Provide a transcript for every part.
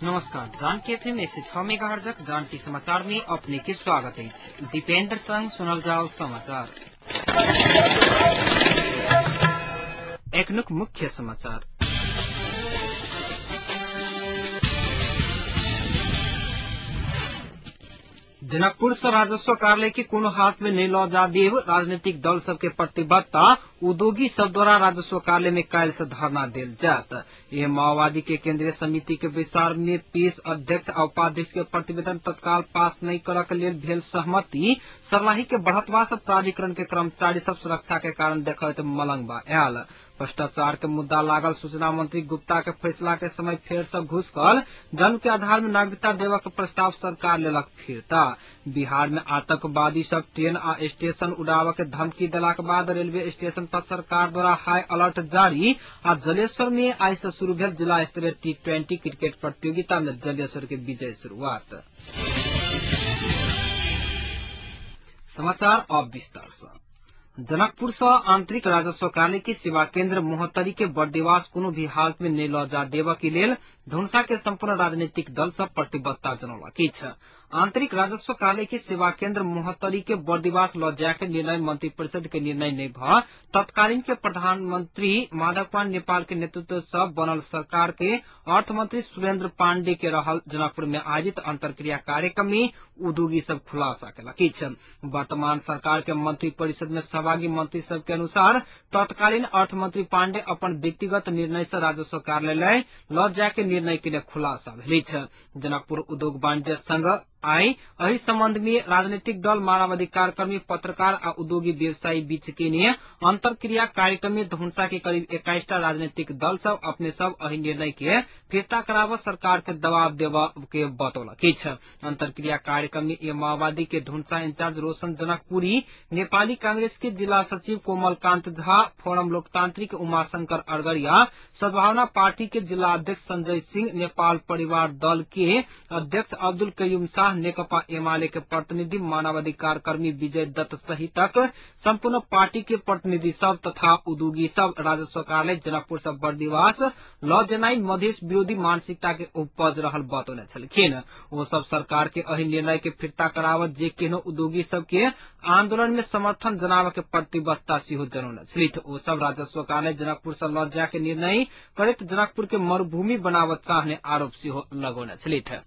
नमस्कार, जानकी एफएम 106 मेगाहर्जक जानकी समाचार में अपने के स्वागत अछि। दीपेंद्र संग सुनल जाओ समाचार। एखनुक मुख्य समाचार। जनकपुर से राजस्व कार्यालय के कोनो हाथ में नहीं लऽ जा देव राजनीतिक दल सबके प्रतिबद्धता उद्योगी सब द्वारा राजस्व कार्यालय में काल्हि से धरना देल जायत। यह माओवादी के केंद्रीय समिति के बैसार में पेश अध्यक्ष आ उपाध्यक्ष के प्रतिवेदन तत्काल पास नहीं करऽ के लेल भेल सहमति सर्लाही के बढ़तवा से प्राधिकरण के कर्मचारी सब सुरक्षा के कारण देखैत मलंगवा आयल। भ्रष्टाचार के मुद्दा लागल सूचना मंत्री गुप्ता के फैसला के समय फेर से घुसकल जन्म के आधार में नागरिकता देवा के प्रस्ताव सरकार लेलक फिरता। बिहार में आतंकवादी सब ट्रेन आ स्टेशन उड़ाव के धमकी देला के बाद रेलवे स्टेशन पर सरकार द्वारा हाई अलर्ट जारी आ जलेश्वर में आइ से शुरू भेल जिला स्तरीय टी20 क्रिकेट प्रतियोगिता में जलेश्वर के विजय शुरुआत। समाचार अब विस्तार से। जनकपुर से आंतरिक राजस्व कार्यालय के सेवा केंद्र मोहतरी के बर्दिवास कोनो भी हालत में नहीं लऽ जा देबऽ के लेल धनुषा के संपूर्ण राजनीतिक दल सब प्रतिबद्धता जनौलक अछि। आंतरिक राजस्व कार्यालय के सेवा केंद्र मोहतरी के बर्दिवास लऽ जाय के निर्णय मंत्री परिषद के निर्णय नहीं भ तत्कालीन के प्रधानमंत्री माधव कुमार नेपाल के नेतृत्व से बनल सरकार के अर्थमंत्री सुरेंद्र पांडे के रहल जनकपुर में आयोजित अंतरक्रिया कार्यक्रम में उद्योगी सब खुलासा केलक अछि। वर्तमान सरकार के मंत्री परिषद में सहभागी मंत्री सब के अनुसार तत्कालीन अर्थमंत्री पांडे अपन व्यक्तिगत निर्णय से राजस्व कार्यालय लऽ जाय के निर्णय के लिए खुलासा भेल अछि। जनकपुर उद्योग वाणिज्य संघ आई एहि संबंध में राजनीतिक दल, मानवाधिकार कर्मी, पत्रकार आ उद्योगी व्यवसायी बीच के अंतरक्रिया कार्यक्रम में धनुषा के करीब 21टा राजनीतिक दल सब अपने सब एहि निर्णय के फिरता कराबऽ सरकार के दबाव देबऽ के बतौलक अछि। अंतरक्रिया कार्यक्रम में ये माओवादी के धनुषा इंचार्ज रोशन जनकपुरी, नेपाली कांग्रेस के जिला सचिव कोमलकांत झा, फोरम लोकतांत्रिक उमाशंकर अरगरिया, सद्भावना पार्टी के जिला अध्यक्ष संजय सिंह, नेपाल परिवार दल के अध्यक्ष अब्दुल कयूम शाह, नेकपा एमाले के प्रतिनिधि मानवाधिकार कर्मी विजय दत्त सहितक संपूर्ण पार्टी के प्रतिनिधि सब तथा उद्योगी सब राजस्व कार्यालय जनकपुर सब बर्दिवास लऽ जेनाइ मधेश विरोधी मानसिकता के उपज रहल बतौने छलखिन। ओ सब सरकार के एहि निर्णय के फिरता करावत जे केहनो उद्योगी सब के आंदोलन में समर्थन जनाबऽ के प्रतिबद्धता सेहो जनौने छलथि। ओ सब राजस्व कार्यालय जनकपुर से लऽ जाय के निर्णय करैत जनकपुर के मरुभूमि बनाबऽ चाहने आरोप सेहो लगौने छलथि।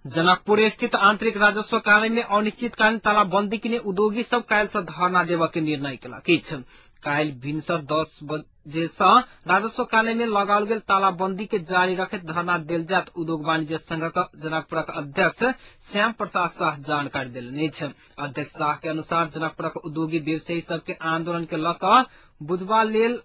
जनकपुर स्थित आंतरिक राजस्व कार्यालय में अनिश्चितकालीन तालाबंदी के लिए उद्योगी सब काल्हि से धरना देबऽ के निर्णय केलक अछि। काल्हि भिनसर 10 बजे से राजस्व कार्यालय में लगाओल गेल तालाबंदी के जारी रखैत धरना देल जायत उद्योग वाणिज्य संघक जनकपुरक अध्यक्ष श्याम प्रसाद शाह जानकारी देलनि अछि। अध्यक्ष शाह के अनुसार जनकपुरक उद्योगी व्यवसायी सबके आंदोलन के लऽ कऽ बुझबा लेल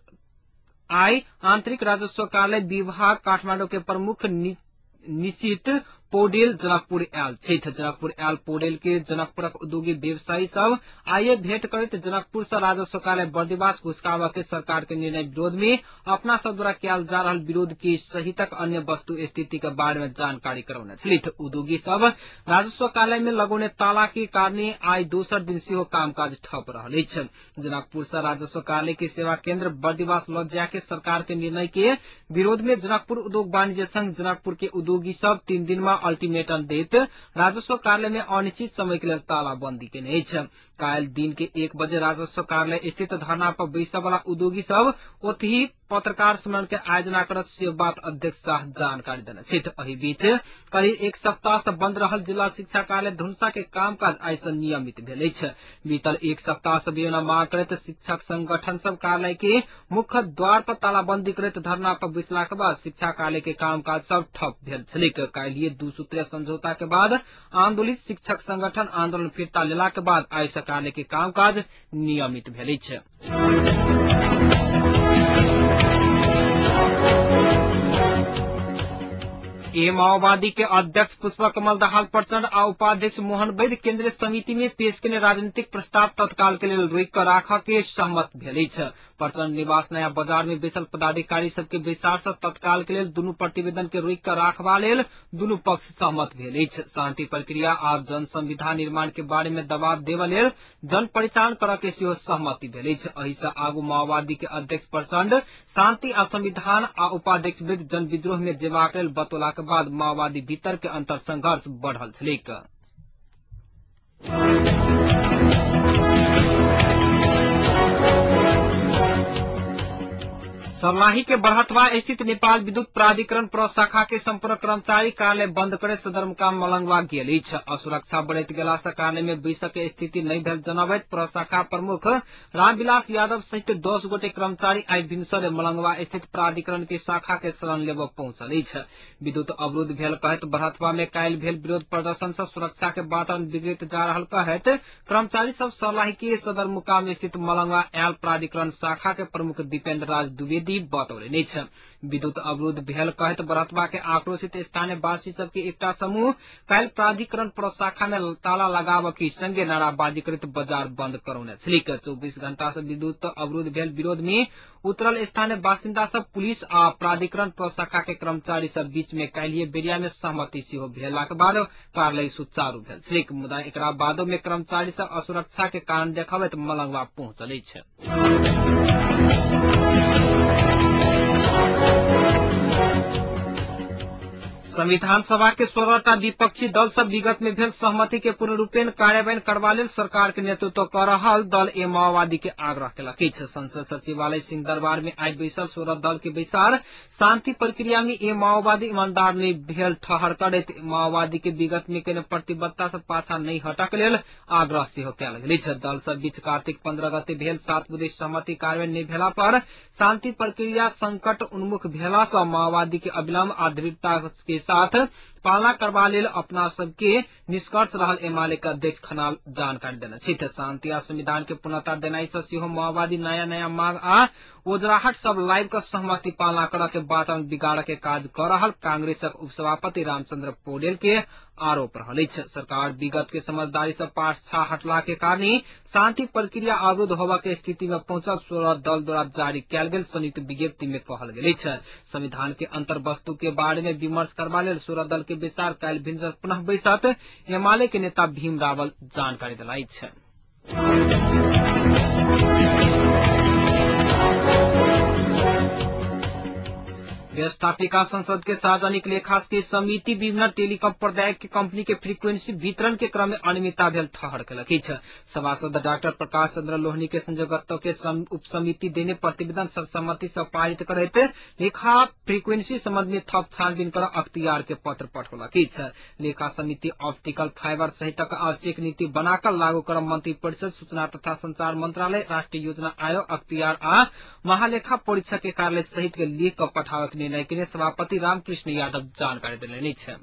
आई आंतरिक राजस्व कार्यालय विभाग काठमांडू के प्रमुख निशित पौडेल जनकपुर आयल छथि। जनकपुर आयल पौडेल के जनकपुरक उद्योगी व्यवसायी सब आइए भेंट करैत जनकपुर से राजस्व कार्यालय बर्दिवास घुसकाबऽ के सरकार के निर्णय विरोध में अपना सब द्वारा कयल जा रहल विरोध के सहितक अन्य वस्तु स्थिति के बारे में जानकारी करौने छलथि। उद्योगी सब राजस्व कार्यालय में लगौने ताला के कारणे आइ दोसर दिन सेहो कामकाज ठप रहल अछि। जनकपुर से राजस्व कार्यालय के सेवा केंद्र बर्दिवास लऽ जाय के सरकार के निर्णय के विरोध में जनकपुर उद्योग वाणिज्य संघ जनकपुर के उद्योगी सब 3 दिन में अल्टीमेटम देत राजस्व कार्यालय में अनिश्चित समय के लेल तालाबंदी केने अछि। काल्हि दिन के 1 बजे राजस्व कार्यालय स्थित धरना पर बैसऽ वाला उद्योगी सब ओतहि पत्रकार सम्मेलन के आयोजना करत से बात अध्यक्ष शाह जानकारी देने छथि। एहि बीच करीब 1 सप्ताह से बंद रहल जिला शिक्षा कार्यालय धनुषा के कामकाज आइ से नियमित भेल अछि। बीतल 1 सप्ताह से विभिन्न मांग करैत शिक्षक संगठन सब कार्यालय के मुख्य द्वार पर तालाबंदी करैत धरना पर बैसला के बाद शिक्षा कार्यालय के कामकाज सब ठप भेल छलैक। काल्हि 2 सूत्रीय समझौता के बाद आंदोलित शिक्षक संगठन आंदोलन फिरता लेला के बाद आइ से कार्यालय के कामकाज नियमित भेल अछि। ए माओवादी के अध्यक्ष पुष्प कमल दाहाल प्रचण्ड आ उपाध्यक्ष मोहन वैद्य केन्द्रीय समिति में पेश केने राजनीतिक प्रस्ताव तत्काल के लेल रोकि कऽ राखऽ के सहमत भेल अछि। प्रचण्ड निवास नया बाजार में बैसल पदाधिकारी सबके बैसार से तत्काल के लेल दुनू प्रतिवेदन के रोकि कऽ राखबा लेल दुनू पक्ष सहमत भेल अछि। शांति प्रक्रिया आ जन संविधान निर्माण के बारे में दबाव देबऽ लेल जन परिचालन करऽ के सेहो सहमति भेल अछि। एहि से आगू माओवादी के अध्यक्ष प्रचण्ड शांति आ संविधान आ उपाध्यक्ष वैद्य जन विद्रोह में जेबाक लेल बतौला के बाद माओवादी भीतर के अंतर संघर्ष बढ़ल छलैक। सर्लाही के बरहतवा स्थित नेपाल विद्युत प्राधिकरण प्रशाखा के संपूर्ण कर्मचारी कार्यालय बंद करे सदरमुकाम मलंगवा गेल अछि। असुरक्षा बढ़ैत गेला से कार्यालय में बैसक के स्थिति नहि भेल जनबैत प्रशाखा प्रमुख रामविलास यादव सहित 10 गोटे कर्मचारी आइ भिनसरे मलंगवा स्थित प्राधिकरण के शाखा के शरण लेबऽ पहुंचल अछि। विद्युत अवरुद्ध भेल कहैत बरहतवा में काल्हि भेल विरोध प्रदर्शन से सुरक्षा के वातावरण बिगड़ैत जा रहल कहैत कर्मचारी सब सर्लाही के सदरमुकाम स्थित मलंगवा आयल प्राधिकरण शाखा के प्रमुख दीपेन्द्र राज द्विवेदी बतौलनि अछि। विद्युत अवरुद्ध भेल कहैत बरहतवा के आक्रोशित स्थानीय वासी सबके एकटा समूह काल्हि प्राधिकरण प्रशाखा में ताला लगाबऽ के संगे नाराबाजी करैत बाजार बंद करौने छलैक। 24 घंटा से विद्युत अवरुद्ध भेल विरोध में उतरल स्थानीय बासिन्दा सब पुलिस आ प्राधिकरण प्रशाखा के कर्मचारी सब बीच में काल्हिये बेरिया में सहमति सेहो भेलाक बाद कार्यालय सुचारू भेल छलैक। मुदा एकरा बादो में कर्मचारी सब असुरक्षा के कारण देखबैत मलंगवा पहुंचल अछि। संविधान सभा के 16टा विपक्षी दल सब विगत में भेल सहमति के पूर्ण रूपेण कार्यान्वयन करबा लेल सरकार के नेतृत्व कर रहल दल ए माओवादी के आग्रह केलक अछि। संसद सचिवालय सिंह दरबार में आइ बैसल 16 दल के बैसार शांति प्रक्रिया में ए माओवादी ईमानदार नहि भेल ठहर करैत माओवादी के विगत में केने प्रतिबद्धता से पाछा नहि हटक लेल आग्रह सेहो कयल गेल अछि। दल सब बीच कार्तिक 15 गते भेल 7 बुँदे सहमति कार्यान्वयन नहि भेला पर शांति प्रक्रिया संकट उन्मुख भेला सँ माओवादी के अविलंब आ दृढ़ता के साथ पालना करबा लेल अपना सबके निष्कर्ष रहल एमाले के अध्यक्ष खनाल जानकारी देने छथि। शांति आ संविधान के पूर्णता देनाइ से सेहो माओवादी नया नया मांग आ ओजराहट सब लाइव के सहमति पालना करऽ के वातावरण बिगाड़ के काज कर रहल कांग्रेसक उपसभापति रामचंद्र पौडेल के आरोप रहल अछि। सरकार विगत के समझदारी से पाछा हटला के कारण शांति प्रक्रिया अवरुद्ध होबा के स्थिति में पहुंचल 16 दल द्वारा जारी कयल गेल संयुक्त विज्ञप्ति में कहल गेल अछि। संविधान के अंतर्वस्तु के बारे में विमर्श करबा लेल 16 दल के बैसार काल्हि भिनसर पुनः बैसत एमाले के नेता भीम रावल जानकारी देलनि अछि। व्यवस्थापिका संसद के सार्वजनिक लेखा के समिति विभिन्न टेलीकॉम प्रदायक के कंपनी के फ्रीक्वेंसी वितरण के क्रम में अनियमितता भेल ठहर केलक अछि। सभासद डॉक्टर प्रकाश चंद्र लोहनी के संयोजकत्व के उपसमिति देने प्रतिवेदन सर्वसम्मति से पारित करैत लेखा फ्रीक्वेंसी संबंध में थप छानबीन कर अख्तियार के पत्र पठौलक अछि। लेखा समिति ऑप्टिकल फाइबर सहितक आवश्यक नीति बनाकर लागू कर मंत्री परिषद, सूचना तथा संचार मंत्रालय, राष्ट्रीय योजना आयोग, अख्तियार आ महालेखा परीक्षक के कार्यालय सहित के लिख कऽ पठाबक निर्णय के सभापति रामकृष्ण यादव जानकारी देलनि अछि।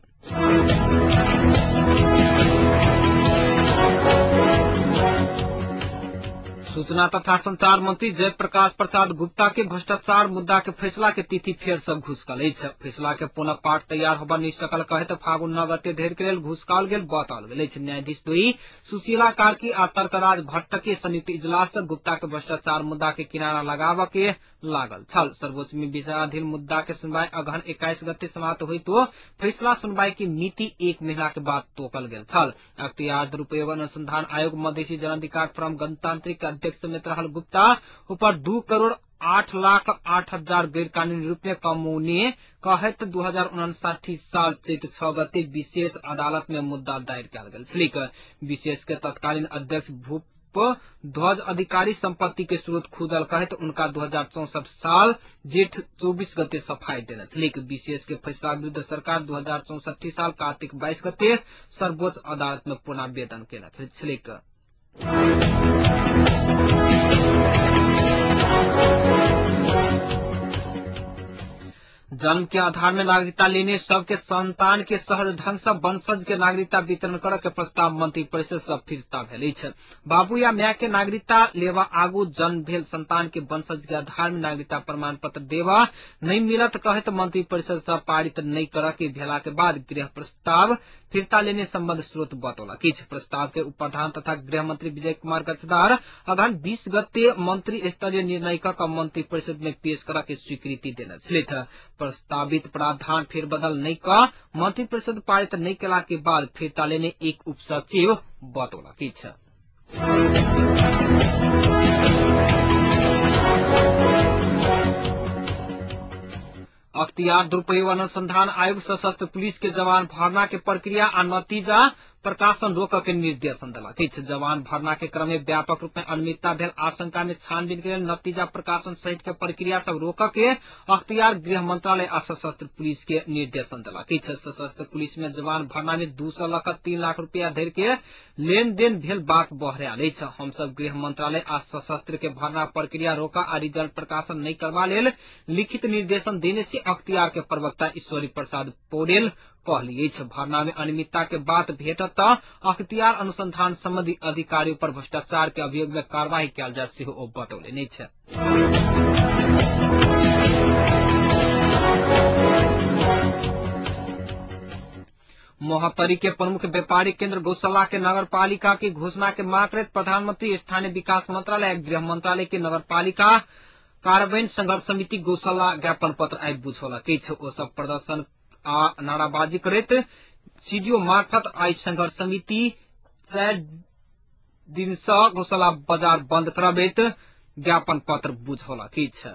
सूचना तथा संचार मंत्री जयप्रकाश प्रसाद गुप्ता के भ्रष्टाचार मुद्दा के फैसला के तिथि फेर से घुसकल अछि। फैसला के पुनः पाठ तैयार होबा नहि सकल कहैत फागुन 9 गते धरि के लेल घुसकाल गेल बताओल गेल अछि। न्यायाधीश द्वयी सुशीला कार्की आ तर्कराज भट्ट के संयुक्त इजलास से गुप्ता के भ्रष्टाचार मुद्दा के किनारा लगाबऽ के लागल छल। सर्वोच्च में विचाराधीन मुद्दा के सुनवाई अगहन 21 गते समाप्त हुई तो फैसला सुनवाई की मिति 1 महीना के बाद तोकल गेल छल। अख्तियार दुरुपयोग अनुसंधान आयोग मधेसी जनाधिकार फोरम गणतांत्रिक अध्यक्ष समेत रहल गुप्ता ऊपर 2,08,08,000 गैर कानूनी रूप में कमौने कहैत 2059 साल चैत 6 गते विशेष अदालत में मुद्दा दायर कयल गेल छलैक। विशेष के तत्कालीन अध्यक्ष भूप ध्वज अधिकारी संपत्ति के स्रोत खुदल कहैत उनका 2064 साल जेठ 24 गते सफाई देने छलैक। विशेष के फैसला विरुद्ध सरकार 2064 साल कार्तिक 22 गते सर्वोच्च अदालत में पुनरावेदन केने छलैक। जन्म के आधार में नागरिकता लेने सबके संतान के सहज ढंग से वंशज के नागरिकता वितरण करऽ के प्रस्ताव मंत्री परिषद से फिरता भेल अछि। बाबू या माय के नागरिकता लेवा आगू जन्म भेल संतान के वंशज के आधार में नागरिकता प्रमाण पत्र देवा नहीं मिलत कहत मंत्री परिषद से पारित नहीं करऽ के भेला के बाद गृह प्रस्ताव फिरता लेने संबंध स्रोत बतौलक अछि। प्रस्ताव के उप प्रधान तथा गृह मंत्री विजय कुमार गच्छदार अगहन 20 गते मंत्री स्तरीय निर्णय क मंत्री परिषद में पेश करऽ के स्वीकृति देने छलथि। प्रस्तावित प्रावधान फेरबदल नहीं क मंत्री परिषद पारित नहीं केला के बाद फिरता लेने एक उप सचिव बतौलक अछि। अख्तियार दुरुपयोग अनुसंधान आयोग सशस्त्र पुलिस के जवान भर्ना के प्रक्रिया आ नतीजा प्रकाशन रोक के निर्देशन देलक अछि। जवान भर्ना के क्रम में व्यापक रूप में अनियमितता भेल आशंका में छानबीन के लेल नतीजा प्रकाशन सहित के प्रक्रिया सब रोक के अख्तियार गृह मंत्रालय आ सशस्त्र पुलिस के निर्देशन देलक अछि। सशस्त्र पुलिस में जवान भर्ना में 2 सौ लख 3 लाख रुपया धरि के लेन देन भेल बात बहरायल अछि। हमसब गृह मंत्रालय आ सशस्त्र के भर्ना प्रक्रिया रोक आ रिजल्ट प्रकाशन नहीं करबा लेल लिखित निर्देशन देने छी, अख्तियार के प्रवक्ता ईश्वरी प्रसाद पौडेल कहली अछि। भर्ना में अनियमितता के बात भेटत त अख्तियार अनुसंधान संबंधी अधिकारी पर भ्रष्टाचार के अभियोग में कार्रवाई कयल जाय सेहो ओ बतौलनि अछि। महोत्तरी के प्रमुख व्यापारिक केंद्र गौशाला के नगरपालिका की घोषणा के मांग करैत प्रधानमंत्री स्थानीय विकास मंत्रालय गृह मंत्रालय के नगरपालिका कार्यान्वयन संघर्ष समिति गौशाला ज्ञापन पत्र आइ बुझौलक अछि। ओ सब प्रदर्शन आ नाराबाजी करैत सीडीओ मार्फत आइ संघर्ष समिति 4 दिन सँ गौशाला बाजार बंद करबैत ज्ञापन पत्र बुझौलक अछि।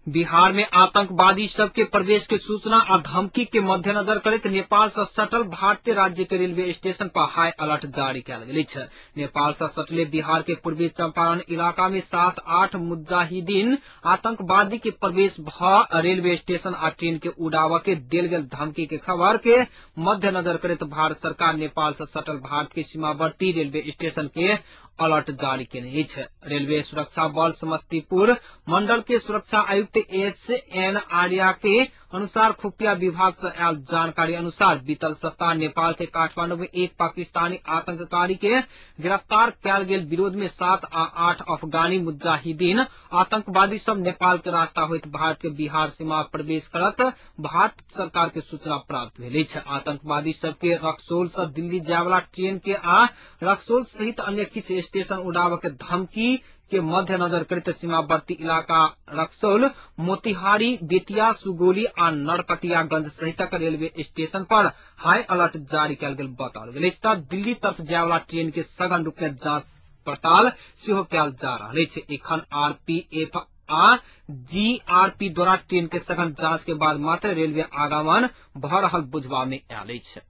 बिहार में आतंकवादी सबके प्रवेश के सूचना आ धमकी के मद्देनजर करैत नेपाल से सटल भारतीय राज्य के रेलवे स्टेशन पर हाई अलर्ट जारी कयल गेल अछि। नेपाल से सटले बिहार के पूर्वी चंपारण इलाका में 7-8 मुजाहिदीन आतंकवादी के प्रवेश भ रेलवे स्टेशन आ ट्रेन के उड़ाव के देल गेल धमकी के खबर के मद्देनजर करैत भारत सरकार नेपाल से सटल भारत के सीमावर्ती रेलवे स्टेशन के अलर्ट जारी केने अछि। रेलवे सुरक्षा बल समस्तीपुर मंडल के सुरक्षा आयुक्त एस.एन. आर्या के अनुसार खुफिया विभाग से आयल जानकारी अनुसार बीतल सप्ताह नेपाल के काठमांडू में एक पाकिस्तानी आतंककारी के गिरफ्तार कयल गेल विरोध में 7 आ 8 अफगानी मुजाहिदीन आतंकवादी सब नेपाल के रास्ता होइत भारत के बिहार सीमा प्रवेश करत भारत सरकार के सूचना प्राप्त भेल अछि। आतंकवादी सबके रक्सौल से दिल्ली जायवाला ट्रेन के आ रक्सौल सहित अन्य किछु स्टेशन उड़ाव के धमकी के मद्देनजर करैत सीमावर्ती इलाका रक्सौल, मोतिहारी, बेतिया, सुगौली आ नरकटियागंज सहितक रेलवे स्टेशन पर हाई अलर्ट जारी कयल गेल बताओल गेल अछि। त दिल्ली तरफ जायवाला ट्रेन के सघन रूप में जांच पड़ताल सेहो कयल जा रहल अछि। एखन आरपीएफ आ जीआरपी द्वारा ट्रेन के सघन जांच के बाद मात्र रेलवे आगमन भ रहल बुझबा में आयल अछि।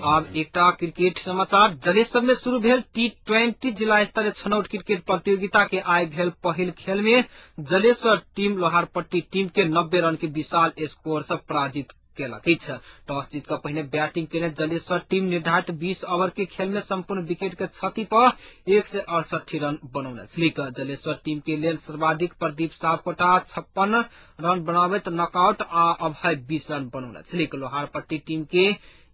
आब एकटा क्रिकेट समाचार। जलेश्वर में शुरू भेल टी20 जिला स्तरीय छनौट क्रिकेट प्रतियोगिता के आइ भेल पहिल खेल में जलेश्वर टीम लोहारपट्टी टीम के 90 रन के विशाल स्कोर से पराजित केलक अछि। टॉस जीत कऽ पहिने बैटिंग केने जलेश्वर टीम निर्धारित 20 ओवर के खेल में संपूर्ण विकेट के क्षति पर 168 रन बनौने छलीक। जलेश्वर टीम के लेल सर्वाधिक प्रदीप सापकोटा 56 रन बनाबैत नॉकआउट आ अभय 20 रन बनौने छलीक। लोहारपट्टी टीम के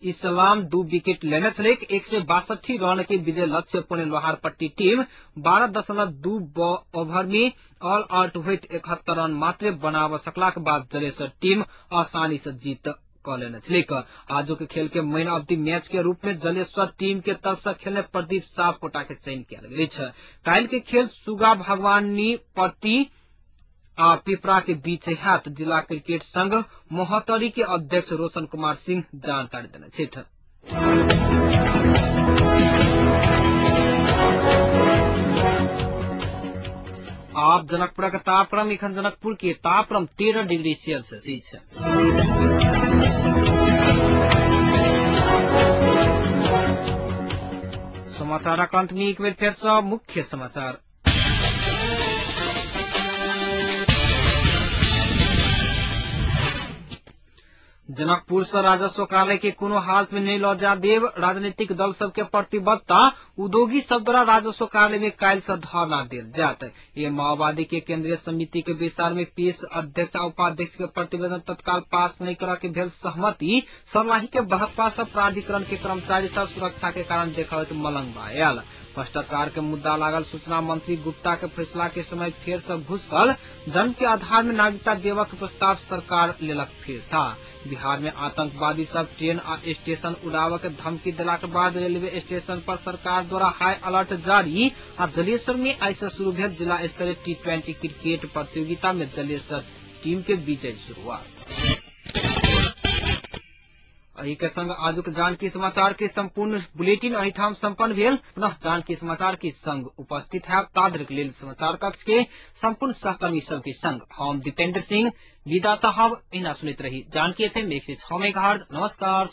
इस्लाम 2 विकेट लेने छलैक। 162 रन के विजय लक्ष्य पुणे लोहारपट्टी टीम 12.2 ओवर में ऑल आउट होइत 71 रन मात्र बनाब सकलाक बाद जलेश्वर टीम आसानी से जीत क लेने छलैक। आजो के खेल के मैन ऑफ the match के रूप में जलेश्वर टीम के तरफ से खेलने प्रदीप सापकोटा के चयन कयल गेल अछि। काल्हि के खेल सुगा भगवानी पट्टी आ पिपरा के बीच हैत। जिला क्रिकेट संघ महोत्तरी के अध्यक्ष रोशन कुमार सिंह जानकारी देने छथि। आप जनकपुर के तापक्रम एखन जनकपुर के तापक्रम 13 डिग्री सेल्सियस अछि। समाचारक अंत में एक बेर फेर सँ मुख्य समाचार। जनकपुर से राजस्व कार्यालय के कोनो हालत में नहीं लऽ जा देव राजनीतिक दल सबके प्रतिबद्धता। उद्योगी सब द्वारा राजस्व कार्यालय में काल्हि से धरना देल जात। ये माओवादी के केंद्रीय समिति के बैसार में पेश अध्यक्ष आ उपाध्यक्ष के प्रतिवेदन तत्काल पास नहीं करऽ के भेल सहमति। सर्लाही के बहप्पा सब प्राधिकरण के कर्मचारी सब सुरक्षा के कारण देखत मलंग आयल। भ्रष्टाचार के मुद्दा लागल सूचना मंत्री गुप्ता के फैसला के समय फेर से घुसकल। जन्म के आधार में नागरिकता देवक के प्रस्ताव सरकार लेलक फिरता। बिहार में आतंकवादी सब ट्रेन आ स्टेशन उड़ाव के धमकी दिला के बाद रेलवे स्टेशन पर सरकार द्वारा हाई अलर्ट जारी। आ जलेश्वर में आई से शुरू भेल जिला स्तरीय T20 cricket प्रतियोगिता में जलेश्वर टीम के विजयी शुरुआत। एही के संग आजुक जानकी समाचार के संपूर्ण बुलेटिन एहिठाम संपन्न भेल। पुनः जानकी समाचार के संग उपस्थित है ताधरिक लेल समाचार कक्ष के संपूर्ण सहकर्मी सबके संग हम दीपेंद्र सिंह विदा चाहब। एहिना सुनैत रही जानकी FM 106 megahertz. नमस्कार।